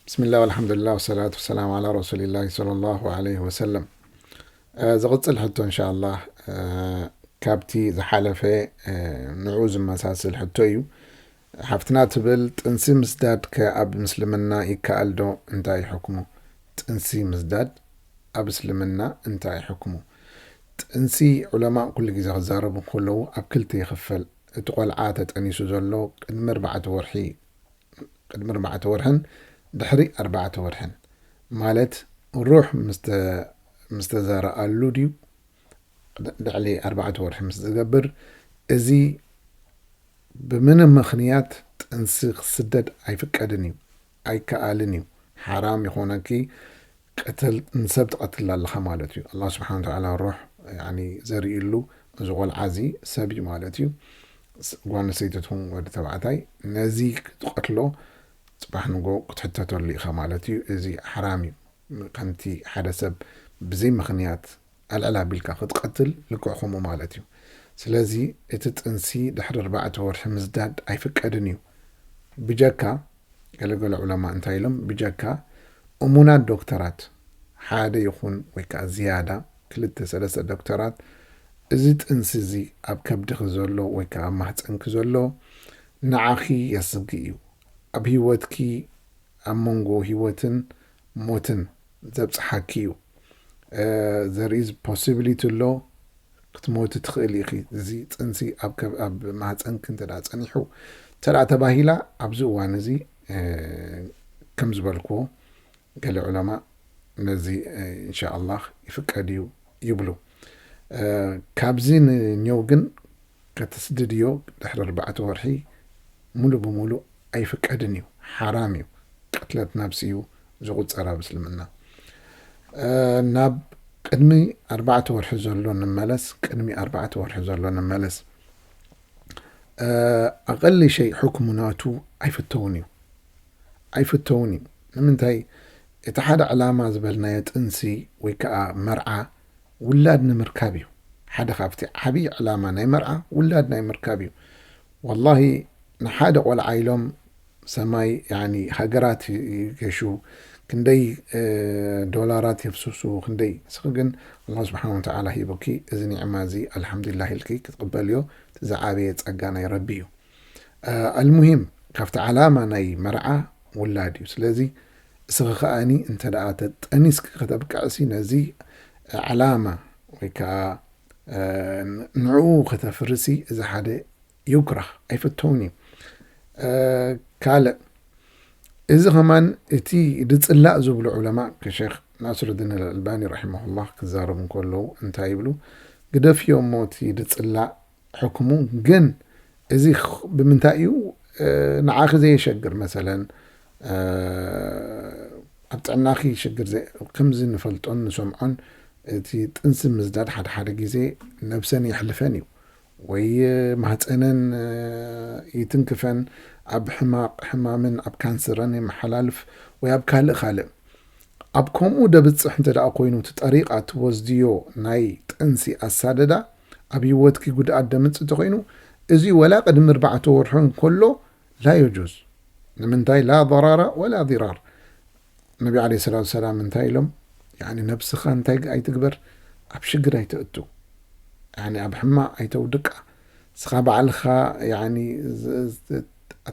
ብስሚላህ ወልሓምዱሊላህ ወሰላቱ ወሰላም ዓላ ረሱሊላህ ሰለላሁ ዓለይሂ ወሰለም። ዝቕፅል ሕቶ እንሻኣላህ ካብቲ ዝሓለፈ ንዑ ዝመሳስል ሕቶ እዩ። ሓፍትና ትብል ጥንሲ ምስዳድ ከ ኣብ ምስልምና ይከኣል ዶ? እንታይ ሕክሙ? ጥንሲ ምስዳድ ኣብ እስልምና እንታይ ሕክሙ? ጥንሲ ዑለማእ ኩሉ ግዜ ክዛረቡ ከለዉ ኣብ ክልተ ይኽፈል። እቲ ቆልዓ ተጠኒሱ ዘሎ ቅድሚ ኣርባዕተ ወርሒ ቅድሚ ኣርባዕተ ወርሕን ድሕሪ ኣርባዕተ ወርሕን ማለት ሩሕ ምስ ተዘረኣሉ ድዩ ልዕሊ ኣርባዕተ ወርሒ ምስ ዝገብር እዚ ብምንም ምኽንያት ጥንሲ ክስደድ ኣይፍቀድን እዩ፣ ኣይከኣልን እዩ። ሓራም ይኾነኪ፣ ቅትል ንሰብ ትቐትል ኣለኻ ማለት እዩ። ኣላህ ስብሓን ወተዓላ ሩሕ ዘርእሉ እዚ ቆልዓ እዚ ሰብ እዩ ማለት እዩ። ጓል ኣንስተይቲ ትኹን ወዲ ተባዕታይ ነዚ ክትቐትሎ ፅባሕ ንጎ ክትሕተተሉ ኢኻ ማለት እዩ። እዚ ሓራም እዩ። ከምቲ ሓደ ሰብ ብዘይ ምኽንያት ኣልዕል ኣቢልካ ክትቐትል ልክዕ ከምኡ ማለት እዩ። ስለዚ እቲ ጥንሲ ድሕሪ ኣርባዕተ ወርሒ ምዝዳድ ኣይፍቀድን እዩ። ብጀካ ገለገለ ዑለማ እንታይ ኢሎም፣ ብጀካ እሙናት ዶክተራት ሓደ ይኹን ወይ ከዓ ዝያዳ ክልተ ሰለስተ ዶክተራት እዚ ጥንሲ እዚ ኣብ ከብድኺ ዘሎ ወይ ከዓ ኣብ ማህፀንኪ ዘሎ ንዓኺ የስግእ እዩ፣ ኣብ ህይወትኪ ኣብ መንጎ ህይወትን ሞትን ዘብፅሓኪ እዩ። There is possibility ኣሎ ክትሞቲ ትኽእል ኢኺ። እዚ ጥንሲ ኣብ ማህፀንኪ እንተ ጸኒሑ እንተ ተባሂላ ኣብዚ እዋን እዚ ከም ዝበልክዎ ገለ ዑለማ ነዚ እንሻኣላህ ይፍቀድ እዩ ይብሉ። ካብዚ ንኛው ግን ከተስድድዮ ድሕሪ ኣርባዕተ ወርሒ ሙሉ ብሙሉ ኣይፍቀድን እዩ፣ ሓራም እዩ። ቅትለት ነብሲ እዩ ዝቑፀር ኣብ እስልምና። ናብ ቅድሚ ኣርባዕተ ወርሒ ዘሎ ንመለስ፣ ቅድሚ ኣርባዕተ ወርሒ ዘሎ ንመለስ። ኣቐሊ ሸይ ሕክሙ ናቱ ኣይፍተውን እዩ፣ ኣይፍተውን እዩ። ንምንታይ? እቲ ሓደ ዕላማ ዝበልናዮ ጥንሲ ወይ ከዓ መርዓ ውላድ ንምርካብ እዩ። ሓደ ካብቲ ዓብዪ ዕላማ ናይ መርዓ ውላድ ናይ ምርካብ እዩ። ወላሂ ንሓደ ቆልዓ ኢሎም ሰማይ ያኒ ሃገራት ይገሹ፣ ክንደይ ዶላራት የፍስሱ፣ ክንደይ። ንስኺ ግን ኣላህ ስብሓን ወተዓላ ሂቡኪ እዚ ኒዕማ እዚ ኣልሓምዱሊላህ ኢልኪ ክትቕበልዮ እቲ ዝዓበየ ጸጋ ናይ ረቢ እዩ። ኣልሙሂም ካብቲ ዓላማ ናይ መርዓ ውላድ እዩ። ስለዚ እስኺ ከኣኒ እንተ ደኣ ተጠኒስኪ ከተብቅዕሲ ነዚ ዓላማ ወይ ከዓ ንዕኡ ከተፍርሲ እዚ ሓደ ዩክራህ ኣይፍተውን እዩ። ካልእ እዚ ከማን እቲ ድጽላእ ዝብሉ ዑለማ ከሸክ ናስሩዲን ኣልኣልባኒ ረሒመሁላህ ክዛረቡ እንከለዉ እንታይ ይብሉ? ግደፍዮ እሞ እቲ ድጽላእ ሕክሙ ግን እዚ ብምንታይ እዩ ንዓኺ ዘየሸግር? መሰለን ኣብ ጥዕናኺ ሽግር ከምዚ ንፈልጦን ንሰምዖን እቲ ጥንሲ ምዝዳድ ሓደ ሓደ ግዜ ነብሰን የሕልፈን እዩ ወይ ማህፀነን ይትንክፈን ኣብ ሕማቕ ሕማምን ኣብ ካንስረን የመሓላልፍ ወይ ኣብ ካልእ ካልእ ኣብ ከምኡ ደብፅሕ እንተ ደኣ ኮይኑ እቲ ጠሪቃ ትወስድዮ ናይ ጥንሲ ኣሳደዳ ኣብ ህይወትኪ ጉድኣት ደምፅእ እንተኮይኑ እዚ ወላ ቅድሚ ኣርባዕተ ወርሑ እንከሎ ላ የጁዝ። ንምንታይ ላ ضرر ولا ضرار ነቢ عليه الصلاة والسلام እንታይ ኢሎም يعني ነብስኻ እንታይ ኣይትግበር ኣብ ሽግር ኣይተእቱ يعني ኣብ ሕማቕ ኣይተውድቃ ስኻ ባዕልኻ يعني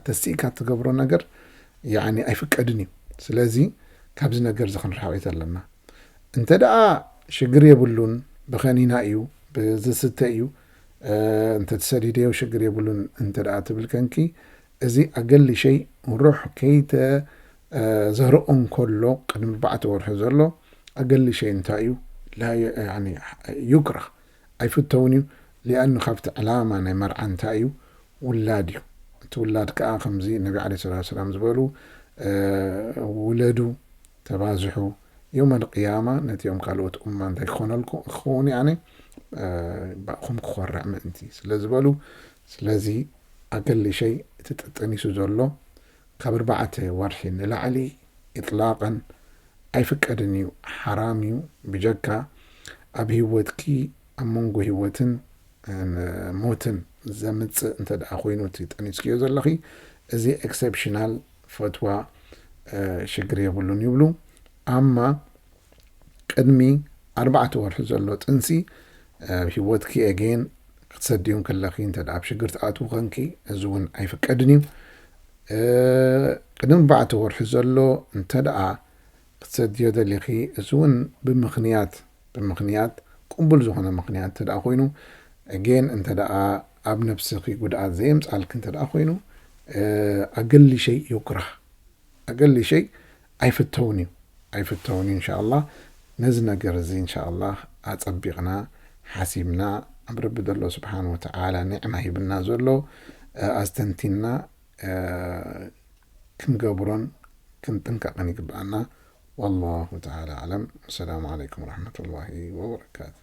ተሲእካ ትገብሮ ነገር يعني ኣይፍቀድን እዩ። ስለዚ ካብዚ ነገር እዚ ክንርሕቕ ኣለና። እንተ ደኣ ሽግር የብሉን ብኸኒና እዩ ብዝስተ እዩ እንተ ተሰዲደዮ ሽግር የብሉን እንተ ደኣ ትብል ከንኪ እዚ ኣገሊ ሸይ ሩሕ ከይተ ዘርኦ እንከሎ ቅድሚ ኣርባዕተ ወርሒ ዘሎ ኣገሊ ሸይ እንታይ እዩ ዩክራህ ኣይፍተውን እዩ። ሊኣኑ ካብቲ ዕላማ ናይ መርዓ እንታይ እዩ ውላድ እዩ። እቲ ውላድ ከዓ ከምዚ ነቢ ለ ስላ ሰላም ዝበሉ ውለዱ ተባዝሑ የውመል ቅያማ ነቲኦም ካልኦት ኡማ እንታይ ክኾነልኩ ክኸውን ያነ ባእኹም ክኾርዕ ምእንቲ ስለ ዝበሉ ስለዚ ኣገሊ ሸይ እቲ ጠጠኒሱ ዘሎ ካብ ኣርባዕተ ወርሒ ንላዕሊ ኢጥላቐን ኣይፍቀድን እዩ፣ ሓራም እዩ። ብጀካ ኣብ ህይወትኪ ኣብ መንጎ ህይወትን ሞትን ዘምፅእ እንተ ደኣ ኮይኑ እቲ ጠኒስክዮ ዘለኺ እዚ ኤክሰፕሽናል ፈትዋ ሽግር የብሉን ይብሉ። ኣማ ቅድሚ ኣርባዕተ ወርሒ ዘሎ ጥንሲ ኣብ ህይወትኪ ኤጌን ክትሰድዩ ከለኺ እንተ ደኣ ኣብ ሽግር ትኣትዉ ኸንኪ፣ እዚ እውን ኣይፍቀድን እዩ። ቅድሚ ኣርባዕተ ወርሒ ዘሎ እንተ ደኣ ክትሰድዮ ደሊኺ፣ እዚ እውን ብምኽንያት ብምኽንያት ቅቡል ዝኾነ ምኽንያት እንተ ደኣ ኮይኑ፣ ኤጌን እንተ ደኣ ኣብ ነብስኺ ጉድኣት ዘየምጻልኪ እንተ ደኣ ኮይኑ፣ ኣገሊ ሸይ ይኩራህ። ኣገሊ ሸይ ኣይፍተውን እዩ። ኣይፍተውን እዩ። እንሻኣላህ ነዚ ነገር እዚ እንሻኣላህ ኣጸቢቕና ሓሲብና ኣብ ረቢ ዘሎ ስብሓን ወተዓላ ኒዕማ ሂብና ዘሎ ኣስተንቲና ክንገብሮን ክንጥንቀቕን ይግብኣና። ወላሁ ተዓላ ኣዕለም። ወሰላሙ ዓለይኩም ወረሕመቱላሂ ወበረካቱ።